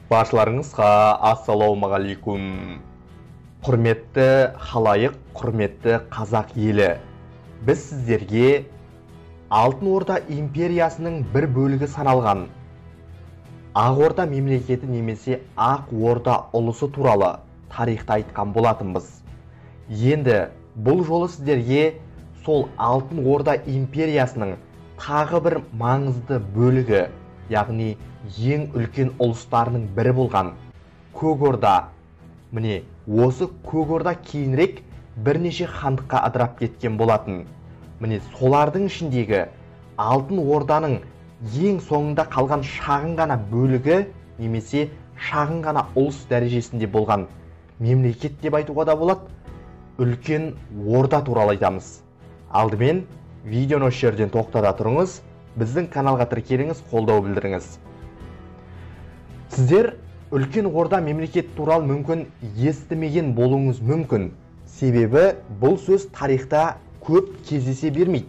Баршаларыңызға ассалаумағалейкум. Құрметті халайық, құрметті қазақ елі. Біз сіздерге Алтын Орда империясының бір бөлігі саналған Ақ Орда мемлекеті немесе Ақ Орда ұлысы туралы тарихта айтқан болатынбыз. Енді бұл жолы сіздерге сол Алтын Орда империясының тағы бір маңызды бөлігі, яғни ең үлкен ұлыстарының бірі болған Көк Орда. Міне, осы Көк Орда кейінірек бірнеше хандыққа ыдырап кеткен болатын. Міне, солардың ішіндегі Алтын Орданың ең соңында қалған шағын ғана бөлігі немесе шағын ғана ұлыс дәрежесінде болған мемлекет деп айтуға да болады, Үлкен Орда туралы айтамыз. Алдымен видеоны осы жерден тоқтата тұрыңыз, біздің каналға тіркеліңіз, қолдау білдіріңіз. Сіздер Үлкен Орда мемлекет туралы мүмкін естімеген болуыңыз мүмкін. Себебі бұл сөз тарихта көп кездесе бермейді.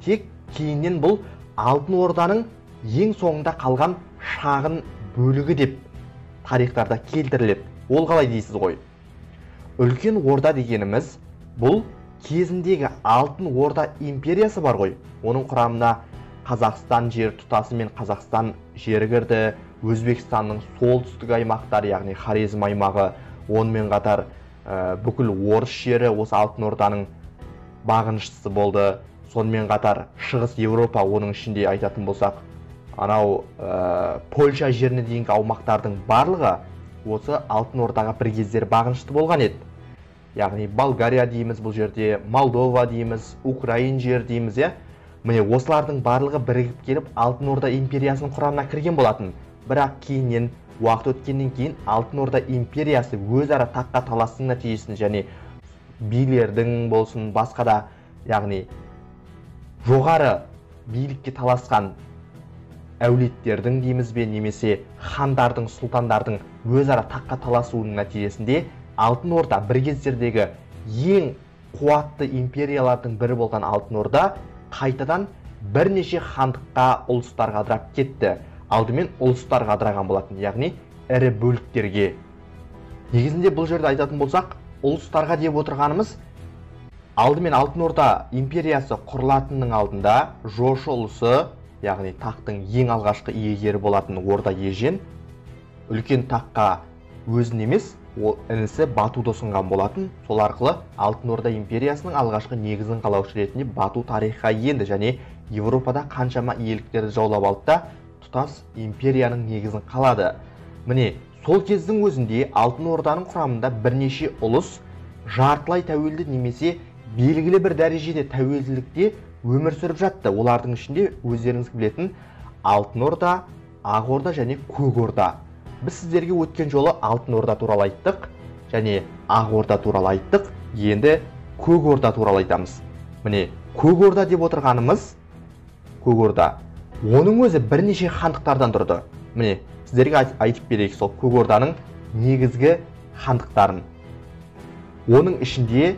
Тек кейіннен бұл Алтын Орданың ең соңында қалған шағын бөлігі деп тарихтарда келтіріледі. Ол қалай дейсіз ғой? Үлкен Орда дегеніміз бұл кезіндегі Алтын Орда империясы бар ғой. Оның құрамына Қазақстан жері тұтасымен Қазақстан жері кірді, Өзбекстанның солтүстік аймақтары, яғни Хорезм аймағы, онымен қатар бүкіл орыс жері осы Алтын Орданың бағыныштысы болды. Сонымен қатар Шығыс Еуропа, оның ішінде айтатын болсақ, анау Польша жеріне дейінгі аумақтардың барлығы осы Алтын Ордаға бір кездері бағынышты болған еді. Яғни Болгария дейміз бұл жерде, Молдова дейміз, Украин жері дейміз, иә. Міне, осылардың барлығы бірігіп келіп Алтын Орда империясының құрамына кірген болатын. Бірақ кейіннен уақыт өткеннен кейін Алтын Орда империясы өзара таққа таластың нәтижесінде және билердің болсын, басқа да, яғни жоғары билікке таласқан әулеттердің дейміз бе, немесе хандардың, сұлтандардың өзара таққа таласуының нәтижесінде Алтын Орда бір кездердегі ең қуатты империялардың бірі болған Алтын Орда қайтадан бірнеше хандыққа, ұлыстарға ыдырап кетті. Алдымен ұлыстарға ыдыраған болатын, яғни ірі бөліктерге. Негізінде бұл жерде айтатын болсақ, ұлыстарға деп отырғанымыз, алдымен Алтын Орда империясы құрылатынның алдында Жошы ұлысы, яғни тақтың ең алғашқы иегері болатын Орда Ежен, үлкен таққа өзін емес, ол інісі Батуды ұсынған болатын. Сол арқылы Алтын Орда империясының алғашқы негізін қалаушы ретінде Бату тарихқа енді және Еуропада қаншама иеліктерді жаулап алды да тұтас империяның негізін қалады. Міне, сол кездің өзінде Алтын Орданың құрамында бірнеше ұлыс жартылай тәуелді немесе белгілі бір дәрежеде тәуелділікте өмір сүріп жатты. Олардың ішінде өздеріңіз білетін Алтын Орда, Ақ Орда және Көк Орда. Біз сіздерге өткен жолы Алтын Орда туралы айттық және Ақ Орда туралы айттық. Енді Көк Орда туралы айтамыз. Міне, Көк Орда деп отырғанымыз Көк Орда. Оның өзі бірнеше хандықтардан тұрды. Міне, сіздерге айтып берейік сол Көк Орданың негізгі хандықтарын. Оның ішінде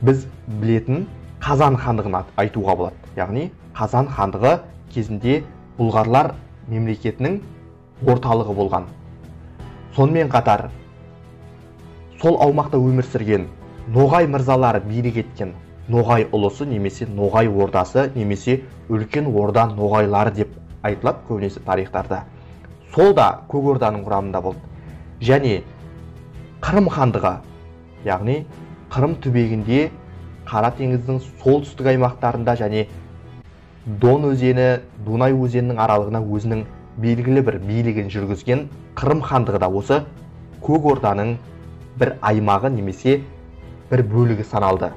біз білетін Қазан хандығын айтуға болады. Яғни Қазан хандығы кезінде бұлғарлар мемлекетінің орталығы болған. Сонымен қатар сол аумақта өмір сүрген Ноғай мырзалары билік еткен Ноғай ұлысы немесе Ноғай ордасы немесе Үлкен Орда ноғайлары деп айтылады көбінесе тарихтарда. Сол да Көк Орданың құрамында болды. Және Қырым хандығы, яғни Қырым түбегінде Қара теңіздің солтүстік аймақтарында және Дон өзені, Дунай өзенінің аралығына өзінің белгілі бір билігін жүргізген Қырым хандығы да осы Көк Орданың бір аймағы немесе бір бөлігі саналды.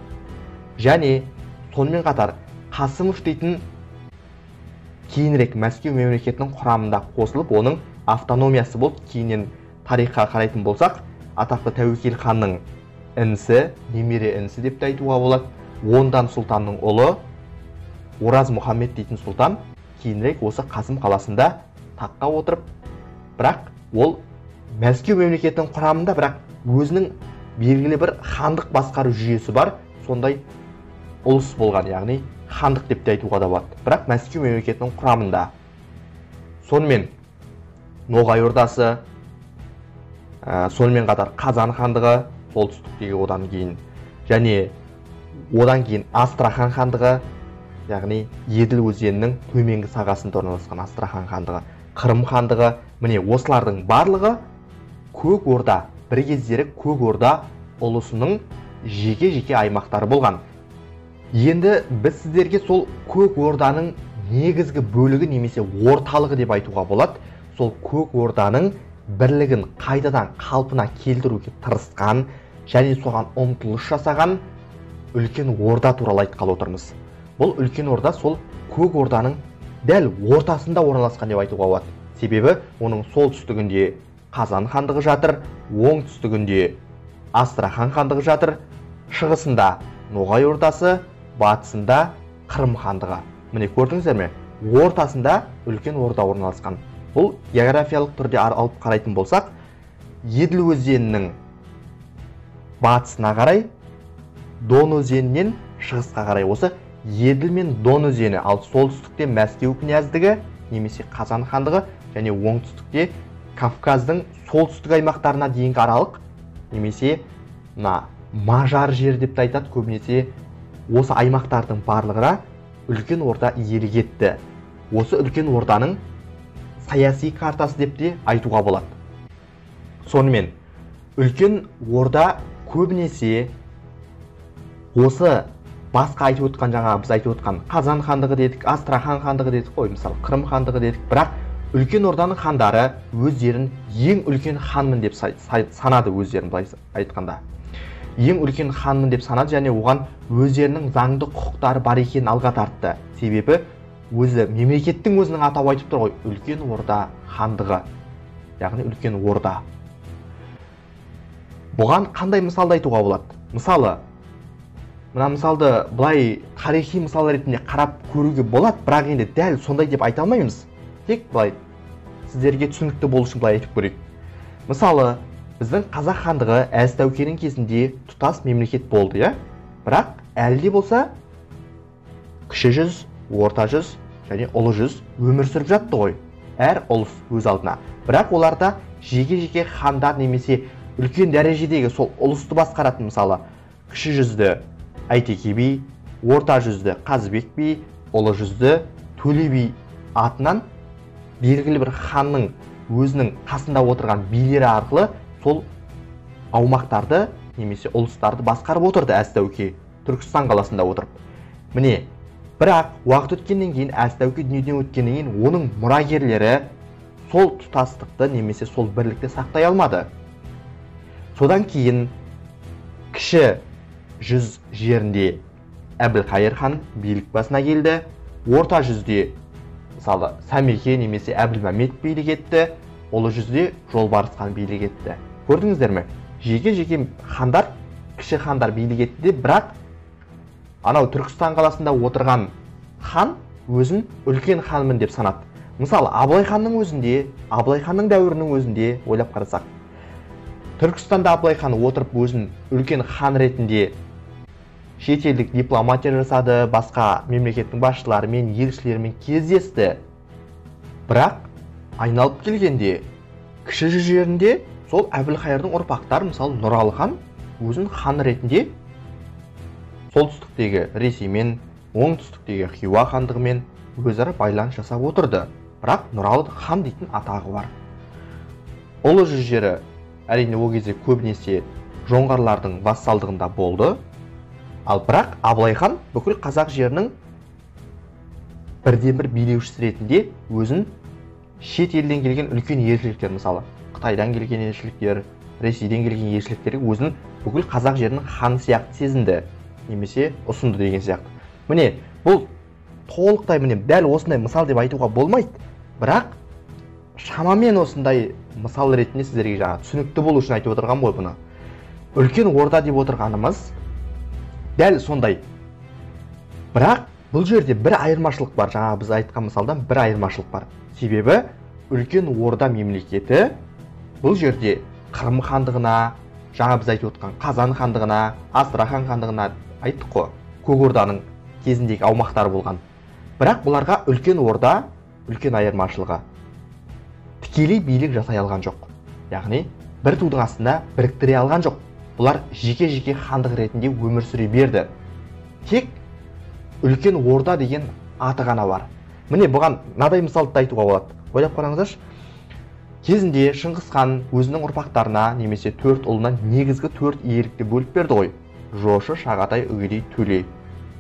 Және сонымен қатар Қасымов дейтін кейінірек Мәскеу мемлекетінің құрамында қосылып, оның автономиясы болды. Кейіннен тарихқа қарайтын болсақ, атақты Тәуекел ханның інісі, немере інісі деп те айтуға болады, Ондан сұлтанның ұлы Ораз Мұхаммед дейтін сұлтан кейінірек осы Қасым қаласында таққа отырып, бірақ ол Мәскеу мемлекетінің құрамында, бірақ өзінің белгілі бір хандық басқару жүйесі бар, сондай ұлыс болған, яғни хандық деп те айтуға да болады, бірақ Мәскеу мемлекетінің құрамында. Сонымен Ноғай Ордасы, сонымен қатар Қазан хандығы солтүстіктегі, одан кейін және одан кейін Астрахан хандығы, яғни Еділ өзенінің төменгі сағасында орналасқан Астрахан хандығы, Қырым хандығы. Міне, осылардың барлығы Көк Орда, бір кездері Көк Орда ұлысының жеке-жеке аймақтары болған. Енді біз сіздерге сол Көк Орданың негізгі бөлігі немесе орталығы деп айтуға болады. Сол Көк Орданың бірлігін қайтадан қалпына келтіруге тырысқан және соған ұмтылыс жасаған Үлкен Орда туралы айтқалы отырмыз. Бұл Үлкен Орда сол Көк Орданың дәл ортасында орналасқан деп айтуға болады. Себебі оның солтүстігінде Қазан хандығы жатыр, оңтүстігінде Астрахан хандығы жатыр, шығысында Ноғай Ордасы, батысында Қырым хандығы. Міне, көрдіңіздер ме? Ортасында Үлкен Орда орналасқан. Бұл географиялық түрде алып қарайтын болсақ, Еділ өзенінің батысына қарай, Дон өзенінен шығысқа қарай осы Еділ мен Дон өзені, ал солтүстікте Мәскеу князьдігі немесе Қазан хандығы және оңтүстікте Кавказдың солтүстік аймақтарына дейінгі аралық немесе мына Мажар жері деп те айтады көбінесе, осы аймақтардың барлығына Үлкен Орда иелік етті. Осы Үлкен Орданың саяси картасы деп те айтуға болады. Сонымен Үлкен Орда көбінесе осы басқа айтып отқан, жаңа біз айтып отқан Қазан хандығы дедік, Астрахан хандығы дедік қой, мысалы Қырым хандығы дедік, бірақ Үлкен Орданың хандары өздерін ең үлкен ханмын деп санады, өздерін былай айтқанда ең үлкен ханмын деп санады және оған өздерінің заңды құқықтары бар екенін алға тартты. Себебі өзі мемлекеттің өзінің атауы айтып тұр ғой, Үлкен Орда хандығы, яғни Үлкен Орда. Бұған қандай мысалды айтуға болады? Мысалы, мына мысалды былай тарихи мысал ретінде қарап көруге болады, бірақ енді дәл сондай деп айта алмаймыз. Тек былай сіздерге түсінікті болу үшін былай айтып көрейік. Мысалы, біздің Қазақ хандығы Әз Тәукенің кезінде тұтас мемлекет болды, иә? Бірақ әлі де болса Кіші жүз, Орта жүз және Ұлы жүз өмір сүріп жатты ғой. Әр ұлыс өз алдына. Бірақ оларда жеке-жеке хандар немесе үлкен дәрежедегі сол ұлысты басқаратын, мысалы, Кіші жүзді Әйтеке би, Орта жүзді Қазыбек би, Ұлы жүзді Төле би атынан белгілі бір ханның өзінің қасында отырған билері арқылы сол аумақтарды немесе ұлыстарды басқарып отырды Әз Тәуке Түркістан қаласында отырып. Міне, бірақ уақыт өткеннен кейін, Әз Тәуке дүниеден өткеннен кейін оның мұрагерлері сол тұтастықты немесе сол бірлікті сақтай алмады. Содан кейін Кіші жүз жерінде Әбілқайыр хан билік басына келді. Орта жүзде мысалы Сәмеке немесе Әбілмәмет билік етті, Ұлы жүзде Жолбарыс хан билік етті. Көрдіңіздер ме? Жеке-жеке хандар, кіші хандар билік етті де, бірақ анау Түркістан қаласында отырған хан өзін үлкен ханмын деп санады. Мысалы, Абылай ханның өзінде, Абылай ханның дәуірінің өзінде ойлап қарасақ, Түркістанда Абылай хан отырып өзін үлкен хан ретінде шетелдік дипломатия жасады, басқа мемлекеттің басшыларымен, елшілерімен кездесті. Бірақ айналып келгенде Кіші жүз жерінде сол Әбілқайырдың ұрпақтары, мысалы Нұралы хан өзін хан ретінде солтүстіктегі Ресеймен, оңтүстіктегі Хиуа хандығымен өзара байланыс жасап отырды. Бірақ Нұралы хан дейтін атағы бар. Ұлы жүз жері әрине ол кезде көбінесе жоңғарлардың вассалдығында болды. Ал бірақ Абылай хан бүкіл қазақ жерінің бірден бір билеушісі ретінде өзін шет елден келген үлкен елшіліктер, мысалы Қытайдан келген елшіліктер, Ресейден келген елшіліктер өзін бүкіл қазақ жерінің ханы сияқты сезінді немесе ұсынды деген сияқты. Міне, бұл толықтай міне дәл осындай мысал деп айтуға болмайды, бірақ шамамен осындай мысал ретінде сіздерге жаңа түсінікті болу үшін айтып отырған ғой бұны. Үлкен Орда деп отырғанымыз дәл сондай. Бірақ бұл жерде бір айырмашылық бар. Жаңа біз айтқан мысалдан бір айырмашылық бар. Себебі Үлкен Орда мемлекеті бұл жерде Қырым хандығына, жаңа біз айтып отқан Қазан хандығына, Астрахан хандығына айттық қой, Көк Орданың кезіндегі аумақтары болған. Бірақ бұларға Үлкен Орда үлкен айырмашылығы. тікелей билік жасай алған жоқ. Яғни бір тудың астында біріктіре алған жоқ. Бұлар жеке-жеке хандық ретінде өмір сүре берді. Тек үлкен орда деген аты ғана бар. Міне, бұған мынадай мысалды айтуға болады. Ойлап қараңыздаршы, кезінде Шыңғыс хан өзінің ұрпақтарына немесе төрт ұлына негізгі төрт иелікті бөліп берді ғой. Жошы, Шағатай, Үгедей, Төле.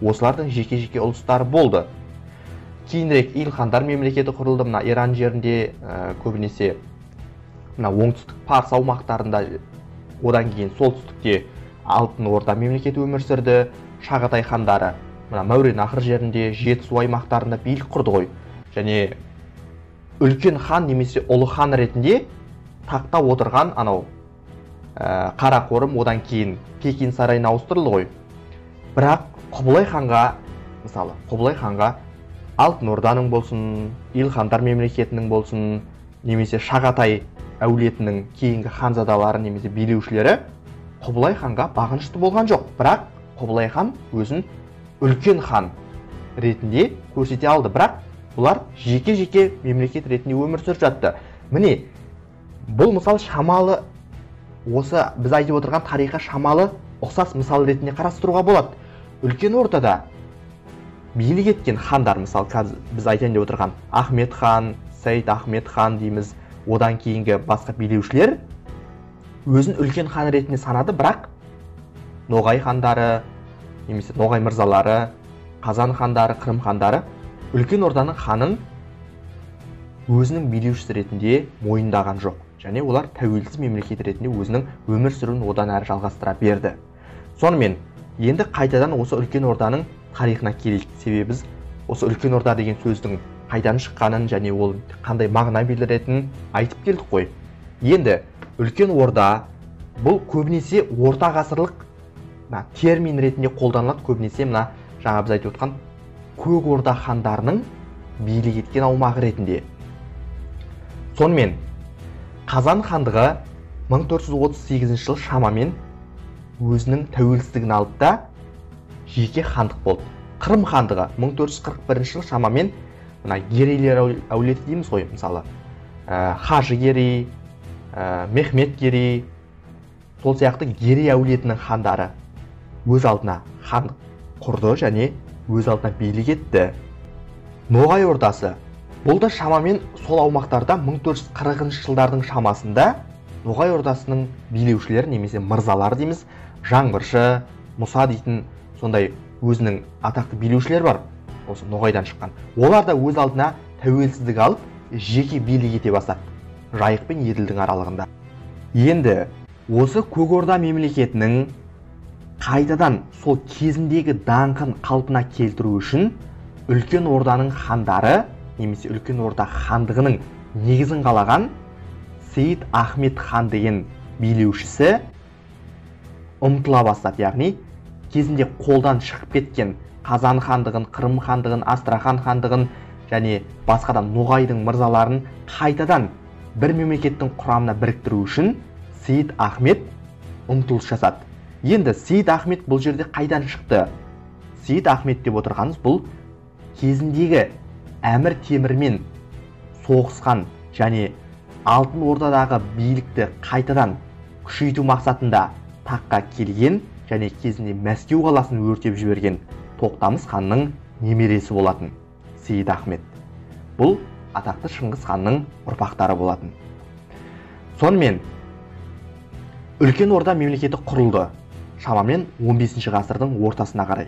Осылардың жеке-жеке ұлыстары болды. Кейінірек Илхандар мемлекеті құрылды. Мына Иран жерінде, көбінесе мына оңтүстік Парс аумақтарында, одан кейін солтүстікте Алтын Орда мемлекеті өмір сүрді. Шағатай хандары мына Мәуереннахр жерінде, Жетісу аймақтарында билік құрды ғой. Және үлкен хан немесе ұлы хан ретінде тақта отырған анау Қарақорым, одан кейін Пекин сарайына ауыстырылды ғой. Бірақ Құбылай ханға, мысалы, Құбылай ханға Алтын Орданың болсын, Илхандар мемлекетінің болсын, немесе Шағатай әулетінің кейінгі ханзадалары немесе билеушілері Құбылай ханға бағынышты болған жоқ. Бірақ Құбылай хан өзін үлкен хан ретінде көрсете алды. Бірақ бұлар жеке-жеке мемлекет ретінде өмір сүріп жатты. Міне, бұл мысал шамалы осы біз айтып отырған тарихқа шамалы ұқсас мысал ретінде қарастыруға болады. Үлкен Ордада билік еткен хандар, мысалы, қазір біз айтайын деп отырған Ахмет хан, Саид Ахмет хан дейміз, одан кейінгі басқа билеушілер өзін үлкен хан ретінде санады, бірақ Ноғай хандары немесе Ноғай мырзалары, Қазан хандары, Қырым хандары үлкен Орданың ханын өзінің билеушісі ретінде мойындаған жоқ. Және олар тәуелсіз мемлекет ретінде өзінің өмір сүруін одан әрі жалғастыра берді. Сонымен, енді қайтадан осы үлкен Орданың тарихына келейік. Себебі біз осы үлкен Орда деген сөздің қайдан шыққанын және ол қандай мағына білдіретінін айтып келдік қой. Енді үлкен Орда бұл көбінесе орта ғасырлық термин ретінде қолданылады. Көбінесе мына жаңа біз айтып отқан Көк Орда хандарының билік еткен аумағы ретінде. Сонымен, Қазан хандығы 1438 жыл шамамен өзінің тәуелсіздігін алды да жеке хандық болды. Қырым хандығы 1441 жыл шамамен мына Герейлер әулеті дейміз ғой, мысалы, Хажы Герей, Мехмет Герей, сол сияқты Герей әулетінің хандары өз алдына хандық құрды және өз алдына билік етті. Ноғай Ордасы бұл да шамамен сол аумақтарда 1440 жылдардың шамасында Ноғай Ордасының билеушілері немесе мырзалары дейміз, Жаңбыршы, Мұса дейтін сондай өзінің атақты билеушілері бар, осы Ноғайдан шыққан. Олар да өз алдына тәуелсіздік алып, жеке билік ете бастады Жайық пен Еділдің аралығында. Енді осы Көк Орда мемлекетінің қайтадан сол кезіндегі даңқын қалпына келтіру үшін үлкен Орданың хандары немесе үлкен Орда хандығының негізін қалаған Сейд Ахмет хан деген билеушісі ұмтыла бастады. Яғни кезінде қолдан шығып кеткен Қазан хандығын, Қырым хандығын, Астрахан хандығын және басқа да Ноғайдың мырзаларын қайтадан бір мемлекеттің құрамына біріктіру үшін Сейд Ахмет ұмтылыс жасады. Енді Сейд Ахмет бұл жерде қайдан шықты? Сейд Ахмет деп отырғанымыз бұл кезіндегі Әмір Темірмен соғысқан және Алтын Ордадағы билікті қайтадан күшейту мақсатында таққа келген және кезінде Мәскеу қаласын өртеп жіберген Тоқтамыс ханның немересі болатын Сейд Ахмет. Бұл атақты Шыңғыс ханның ұрпақтары болатын. Сонымен, Үлкен Орда мемлекеті құрылды шамамен 15 ғасырдың ортасына қарай.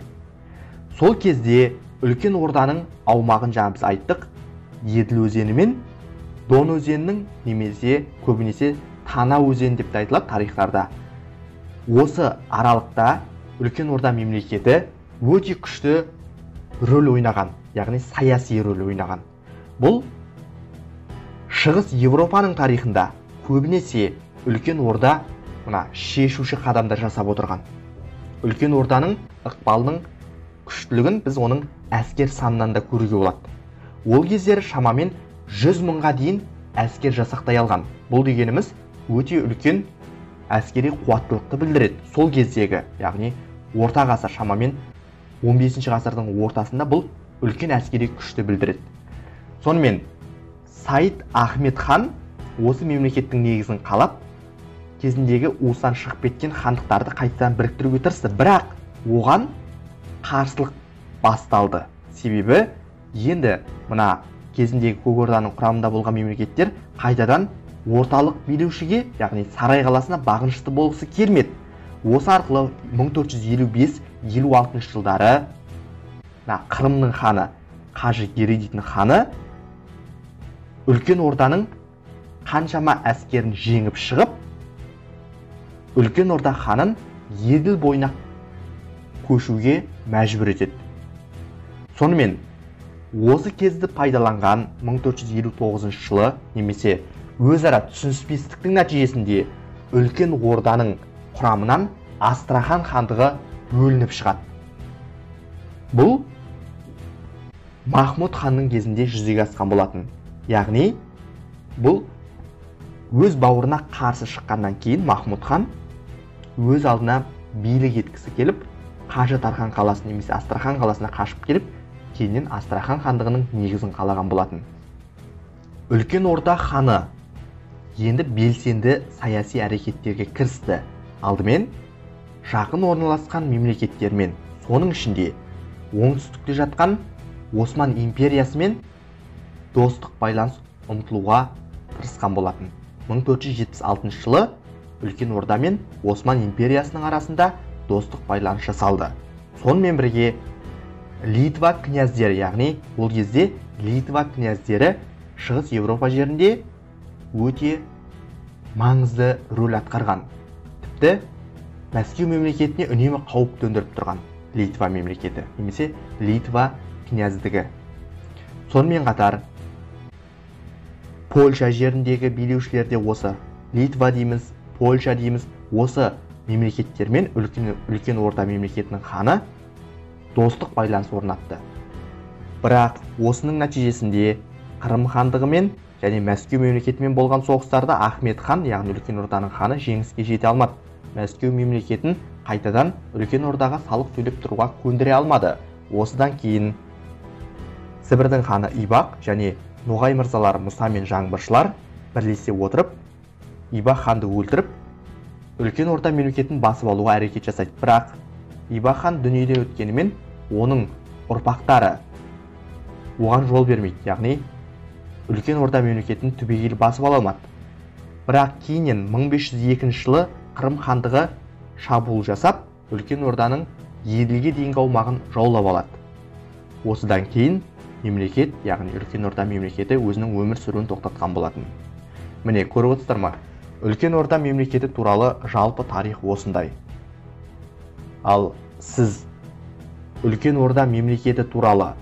Сол кезде Үлкен Орданың аумағын жаңа біз айттық, Еділ өзені мен Дон өзенінің немесе көбінесе Тана өзені деп те айтылады тарихтарда. Осы аралықта Үлкен Орда мемлекеті өте күшті рөл ойнаған, яғни саяси рөл ойнаған. Бұл Шығыс Европаның тарихында көбінесе Үлкен Орда мына шешуші қадамдар жасап отырған. Үлкен Орданың ықпалының күштілігін біз оның әскер санынан да көруге болады. Ол кездері шамамен 100 мыңға дейін әскер жасақтай алған. Бұл дегеніміз өте үлкен әскери қуаттылықты білдіреді. Сол кездегі, яғни орта ғасыр, шамамен 15 ғасырдың ортасында бұл үлкен әскери күшті білдіреді. Сонымен, Сайд Ахмет хан осы мемлекеттің негізін қалап, кезіндегі уыстан шығып кеткен хандықтарды қайтадан біріктіруге тырысты. Бірақ оған қарсылық басталды. Себебі енді мына кезіндегі Көк Орданың құрамында болған мемлекеттер қайтадан орталық билеушіге, яғни Сарай қаласына бағынышты болғысы келмеді. Осы арқылы 1455-56 жылдары мына Қырымның ханы Қажы Герей дейтін ханы Үлкен Орданың қаншама әскерін жеңіп шығып, Үлкен Орда ханын Еділ бойына көшуге мәжбүр етеді. Сонымен осы кезді пайдаланған 1459 жылы немесе өзара түсініспестіктің нәтижесінде Үлкен Орданың құрамынан Астрахан хандығы бөлініп шығады. Бұл Махмұд ханның кезінде жүзеге асқан болатын. Яғни бұл өз бауырына қарсы шыққаннан кейін Махмұд хан өз алдына билік еткісі келіп, Қажы Тархан қаласы немесе Астрахан қаласына қашып келіп, кейіннен Астрахан хандығының негізін қалаған болатын. Үлкен Орда ханы енді белсенді саяси әрекеттерге кірісті. Алдымен жақын орналасқан мемлекеттермен, соның ішінде оңтүстікте жатқан Осман империясымен достық байланыс ұмтылуға тырысқан болатын. 1476 жылы Үлкен Орда мен Осман империясының арасында достық байланыс жасалды. Сонымен бірге Литва князьдері, яғни ол кезде Литва князьдері Шығыс Еуропа жерінде өте маңызды рөл атқарған. Тіпті Мәскеу мемлекетіне үнемі қауіп төндіріп тұрған Литва мемлекеті немесе Литва князьдігі. Сонымен қатар Польша жеріндегі билеушілер де осы Литва дейміз, Польша дейміз, осы мемлекеттермен Үлкен Орда мемлекетінің ханы достық байланыс орнатты. Бірақ осының нәтижесінде Қырым хандығымен және Мәскеу мемлекетімен болған соғыстарда Ахмет хан, яғни Үлкен Орданың ханы, жеңіске жете алмады. Мәскеу мемлекетін қайтадан Үлкен Ордаға салық төлеп тұруға көндіре алмады. Осыдан кейін Сібірдің ханы Ибақ және Ноғай мырзалары Мұса мен Жаңбыршылар бірлесе отырып, Ибақ ханды өлтіріп, Үлкен Орда мемлекетін басып алуға әрекет жасайды. Бірақ Ибақ хан дүниеден өткенімен оның ұрпақтары оған жол бермейді, яғни Үлкен Орда мемлекетін түбегейлі басып ала алмады. Бірақ кейіннен 1502 жылы Қырым хандығы шабуыл жасап, Үлкен Орданың Еділге дейінгі аумағын жаулап алады. Осыдан кейін мемлекет, яғни Үлкен Орда мемлекеті өзінің өмір сүруін тоқтатқан болатын. Міне, көріп отырсыздар ма? Үлкен Орда мемлекеті туралы жалпы тарих осындай. Ал сіз Үлкен Орда мемлекеті туралы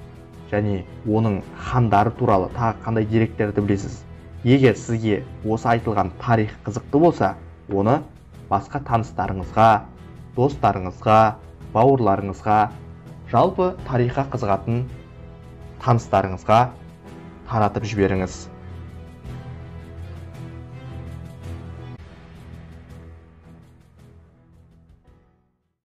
және оның хандары туралы тағы қандай деректерді білесіз? Егер сізге осы айтылған тарих қызықты болса, оны басқа таныстарыңызға, достарыңызға, бауырларыңызға, жалпы тарихқа қызығатын таныстарыңызға таратып жіберіңіз.